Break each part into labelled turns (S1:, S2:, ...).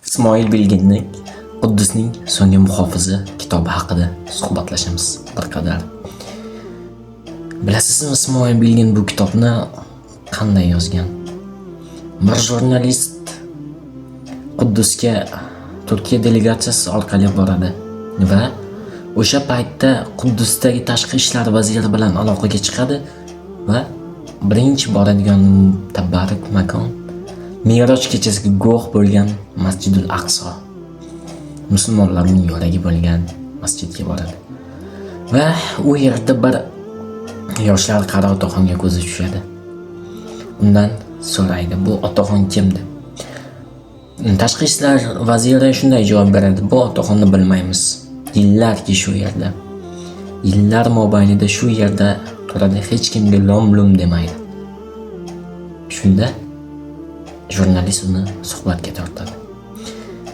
S1: Ismoil Bilginning Quddusning so'nggi muhofizi kitobi haqida suhbatlashamiz bir qadar. Bilasizmi, Ismoil Bilgin bu kitobni qanday yozgan? Bir jurnalist Quddusga Turkiya delegatsiyasi orqali boradi va o'sha paytda Quddusdagi tashqi ishlar vaziri bilan aloqaga chiqadi va birinchi boradigan tabarruk makon Meroj kechasiga guvoh bo'lgan Masjidul Aqso, musulmonlarning yo'lagi bo'lgan masjidga boradi. Va u yerda bir yoshlar qari otaxonga ko'zi tushadi. Undan so'raydi, bu otaxon kim deb. Tashqi ishlar vaziri shunday javob beradi: bu otaxonni bilmaymiz. Yillarki shu yerda. Yillar mobaynida shu yerda turadi, hech kimga lom-lum demaydi. Shunda jurnalist uni suhbatga tortadi.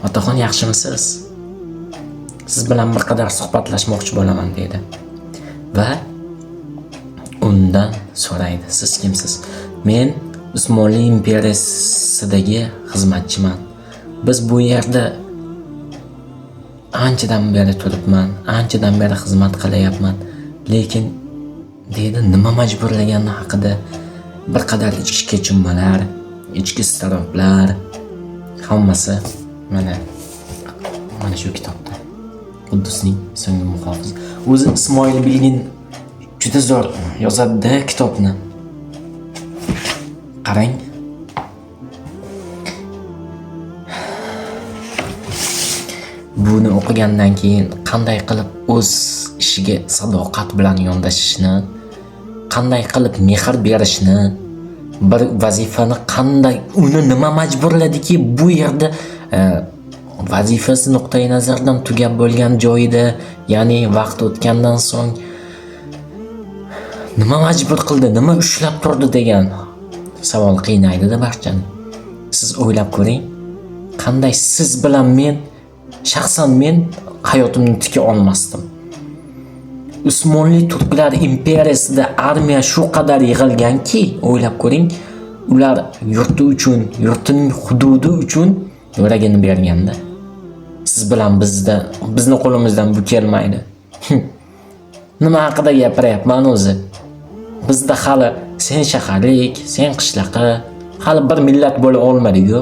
S1: Otaxon, yaxshimisiz? Siz bilan bir qadar suhbatlashmoqchi bo'laman, deydi. Va undan so'raydi: siz kimsiz? Men Usmonli imperiyasidagi xizmatchiman. Biz bu yerda anchadan beri turibman, anchadan beri xizmat qilayapman. Lekin deydi, nima majburlagani haqida bir qadar ichki kechinmalar, ichki iztiroblar hammasi mana shu kitobda. Quddusning so'nggi muhofizi. O'zi Ismoil Bilgin juda zo'r yozadi-da kitobni. Qarang. Buni o'qigandan keyin qanday qilib o'z ishiga sadoqat bilan yondashishni, qanday qilib mehr berishni, bir vazifani qanday, uni nima majburladiki bu yerda vazifasi nuqtai nazaridan tugab bo'lgan joyida, ya'ni vaqt o'tgandan so'ng nima majbur qildi, nima ushlab turdi degan savol qiynaydida barchani. Siz o'ylab ko'ring, qanday siz bilan men, shaxsan men hayotimni tika olmasdim. Usmonli turklar imperiyasida armiya shu qadar yig'ilganki, o'ylab ko'ring, ular yurti uchun, yurtining hududi uchun yuragini berganda. Siz bilan bizni qo'limizdan bu kelmaydi. Nima haqida gapiryapman o'zi? Bizda hali sen shaharlik, sen qishloqi, hali bir millat bo'la olmadik-ku.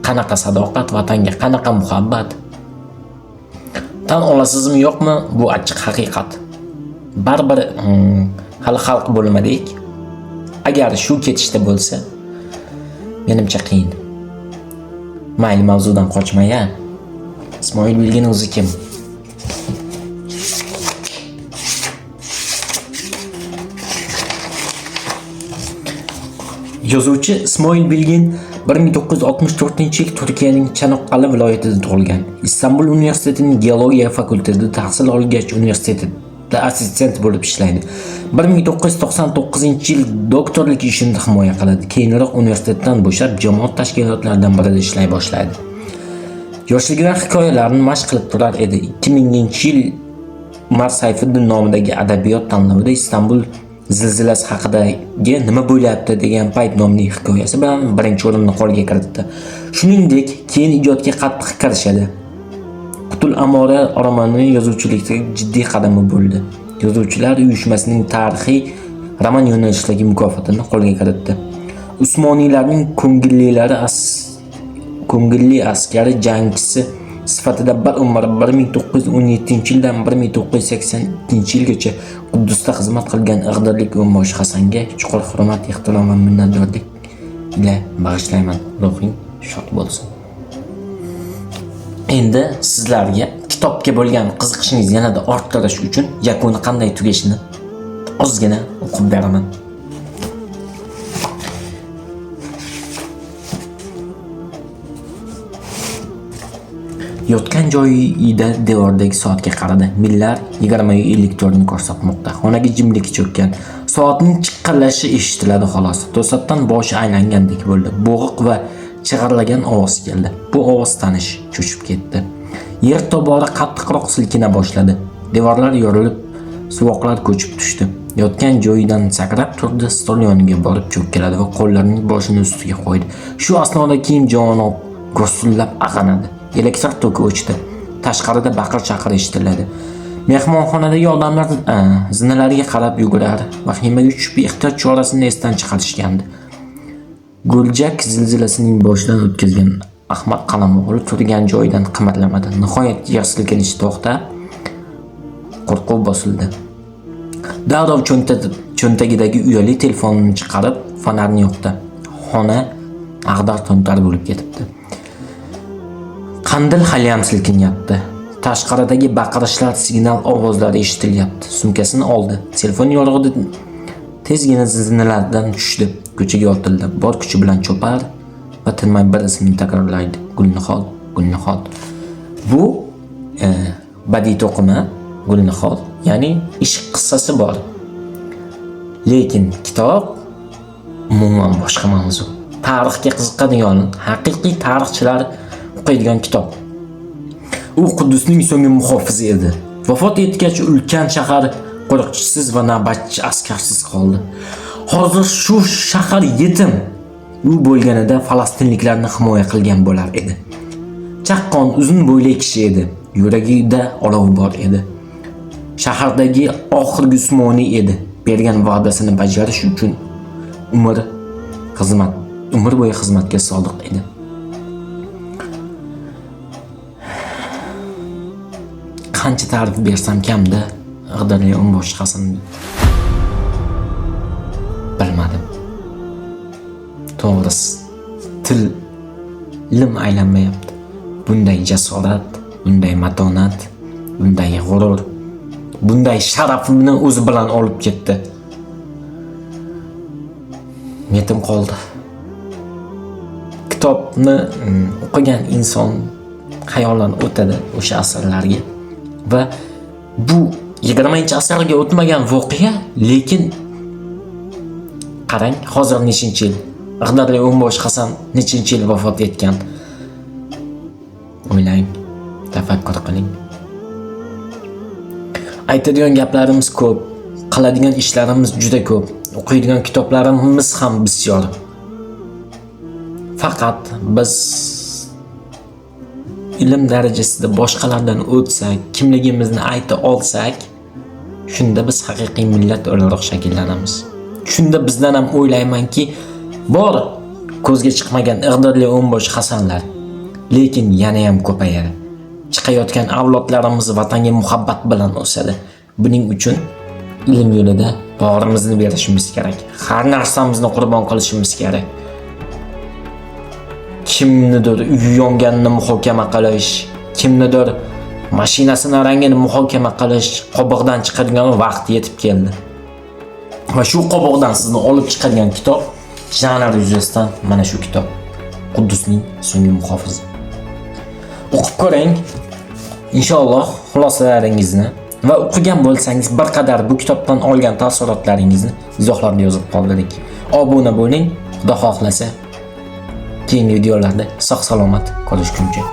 S1: Qanaqa sadoqat vatanga, qanaqa muhabbat? Tan olasizmi yo'qmi? Bu achchiq haqiqat. Baribir hali xalq bo'lmadik. Agar shu ketishda bo'lsa, menimcha qiyin. Mayli, mavzudan qochmay-a. Ismoil Bilgin o'zi kim? Yozuvchi Ismoil Bilgin 1964-yil Turkiyaning Chanoqqal'a viloyatida tug'ilgan. Istanbul universitetining geologiya fakultetida tahsil olgach, universitetda assistent bo'lib ishlaydi. 1999-yil doktorlik ishini himoya qiladi. Keyinroq universitetdan bo'shab, jamoat tashkilotlaridan birida ishlay boshlaydi. Yoshligidan hikoyalarni mashq qilib turar edi. 2000-yil Umar Sayfiddin nomidagi adabiyot tanlovida Istanbul zilzilasi haqidagi nima bo'lyapti degan payt nomli hikoyasi bilan birinchi o'rinni qo'lga kiritdi. Shuningdek, keyin ijodga qattiq kirishadi. Qutul Amora romani yozuvchilikdagi jiddiy qadami bo'ldi. Yozuvchilar uyushmasining tarixiy roman yo'nalishidagi mukofotini qo'lga kiritdi. Usmoniylarning ko'ngilli askari jangchisi sifatida bir umr 1917-yildan 1982-yilgacha Quddusda xizmat qilgan Ig'dirlik o'nboshi Hasanga chuqur hurmat, ehtirom va minnatdorlik ila bag'ishlayman. Ruhing shod bo'lsin. Endi sizlarga kitobga bo'lgan qiziqishingiz yanada orttirish uchun yakuni qanday tugashini ozgina o'qib beraman. Yotgan joyida devordagi soatga qaradi. Millar 20:54 ni ko'rsatmoqda. Xonaga jimlik cho'kkan. Soatning chiqillashi eshitiladi xolos. To'satdan boshi aylangandek bo'ldi. Bo'g'iq va chig'irlagan ovoz keldi. Bu ovoz tanish, cho'chib ketdi. Yer tobora qattiqroq silkina boshladi. Devorlar yorilib, suvoqlar ko'chib tushdi. Yotgan joyidan sakrab turdi, stol yoniga borib cho'kkaladi va qo'llarining boshini ustiga qo'ydi. Shu asnoda kiyim Gursillab ag'anadi. Elektr toki o'chdi. Tashqarida baqir-chaqir eshitiladi. Mehmonxonadagi odamlar zinalarga qarab yugurar, vahimaga tushib ehtiyot chorasini esdan chiqarishgandi. G'uljak zilzilasining boshidan o'tkazgan Ahmad Qalamo'g'li turgan joyidan qimirlamadi. Nihoyat yer silkinishi to'xtab, qo'rquv bosildi. Darrov cho'ntagidagi uyali telefonini chiqarib, fonarni yoqdi. Xona ag'dar-to'ntar bo'lib ketibdi. Qandil haliyam silkinyapti. Tashqaridagi baqirishlar, signal ovozlari eshitilyapti. Sumkasini oldi. Telefon yorug'ida tezgina zinalardan tushdi. Ko'chaga otildi. Bor kuchi bilan chopar va tinmay bir ismni takrorlaydi. Gulnihol, Gulnihol. Bu badiiy to'qima Gulnihol, ya'ni ishq qissasi bor. Lekin kitob umuman boshqa mavzu. Tarixga qiziqadigan, haqiqiy tarixchilar o'qiydigan kitob. U Quddusning so'nggi muhofizi edi. Vafot etgach ulkan shahar qo'riqchisiz va navbatchi askarsiz qoldi. Hozir shu shahar yetim. U bo'lganida falastinliklarni himoya qilgan bo'lar edi. Chaqqon, uzun bo'yli kishi edi. Yuragida olov bor edi. Shahardagi oxirgi Usmoniy edi. Bergan va'dasini bajarish uchun umr bo'yi xizmatga sodiq edi. Qancha ta'rif bersam kamda, Ig'dirli o'nboshi Hasan bilmadim. To'g'risi, tilim aylanmayapti. Bunday jasorat, bunday matonat, bunday g'urur, bunday sharafimni o'zi bilan olib ketdi. Yetim qoldi. Kitobni o'qigan inson xayolan o'tadi o'sha asrlarga va bu 20-asrga o'tmagan voqea, lekin qarang, hozir nechinchi yil? Ig'dirli o'nboshi Hasan nechinchi yil vafot etgan? O'ylang, tafakkur qiling. Aytadigan gaplarimiz ko'p, qiladigan ishlarimiz juda ko'p, o'qiydigan kitoblarimiz ham bisyor. Faqat biz ilm darajasida boshqalardan o'tsak, kimligimizni ayta olsak, shunda biz haqiqiy millat o'laroq shakllanamiz. Shunda bizdan ham o'ylaymanki, bor ko'zga chiqmagan Ig'dirli o'nboshi Hasanlar, lekin yana ham ko'payadi. Chiqayotgan avlodlarimiz vatanga muhabbat bilan o'sadi. Buning uchun ilm yo'lida borimizni berishimiz kerak. Har narsamizni qurbon qilishimiz kerak. Kimnidir uyi yonganini muhokama qilish, kimnidir mashinasini rangini muhokama qilish, qobig'idan chiqadigan vaqt yetib keldi. Va shu qobig'idan sizni olib chiqadigan kitob janr yuzasidan mana shu kitob. Quddusning so'nggi muhofizi. O'qib ko'ring. Inshaalloh xulosalaringizni va o'qigan bo'lsangiz bir qadar bu kitobdan olgan taassurotlaringizni izohlarda yozib qoldiring. Obuna bo'ling. Xudo xohlasa keyingi videolarda sog' salomat ko'rishguncha.